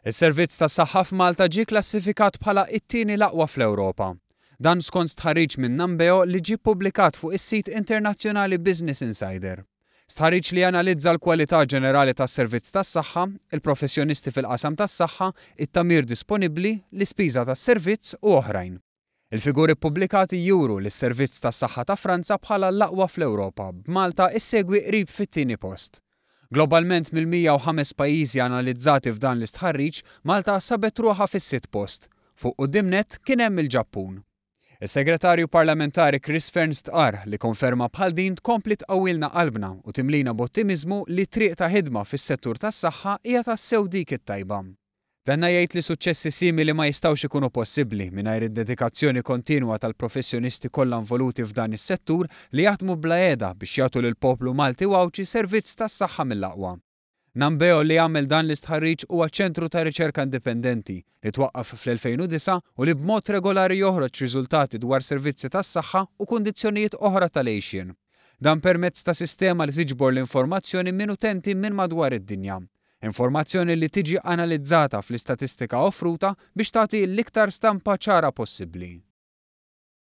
Is-servizz tas-saħħa f'Malta ġie klassifikat bħala t-tieni l-aqwa fl-Ewropa. Dan skont stħarriġ minn Numbeo li ġie ppubblikat fuq is-sit internazzjonali Business Insider. Stħarriġ li janalizza l-kwalità ġenerali tas-servizz tas-saħħa, il-professjonisti fil-qasam tas-saħħa, it-tagħmir disponibbli, l-ispiża tas-servizz u oħrajn. Il-figuri ppubblikati juru lis-servizz tas-saħħa ta' Franza bħala l-aqwa fl-Ewropa, b'Malta issegwi qrib fit-tieni post. Globalment mill-105 pajjiżi analizzati f'dan l-istħarriġ, Malta sabet ruħha fis-sitt post. Fuq quddiem nett kien hemm il-Ġappun. Is-Segretarju Parlamentari Chris Fearne stqarr li konferma bħal din tkompli tqawwilna qalbna u timlina b'ottimiżmu li t-triq ta' ħidma fis-settur tas-saħħa hija tassew dik it-tajba. Tenna jgħid li suċċessi simili ma jistgħux ikunu possibbli mingħajr id-dedikazzjoni kontinwa tal-professjonisti kollha involuti f'dan is-settur li jaħdmu bla heda biex jagħtu lill-poplu Malti u Għawdxi servizz tas-saħħa mill-aqwa. Numbeo li għamel dan l-istħarriġ huwa ċentru ta' riċerka indipendenti li twaqqaf fl-2009 u li b'mod regolari joħroġ riżultati dwar servizzi tas-saħħa u kundizzjonijiet oħra tal-għixien. Dan permezz ta' sistema li tiġbor l-informazzjoni minn utenti minn madwar id-dinja. Informazzjoni li tiġi analizzata fl-istatistika offruta biex tagħti l-iktar stampa ċara possibbli.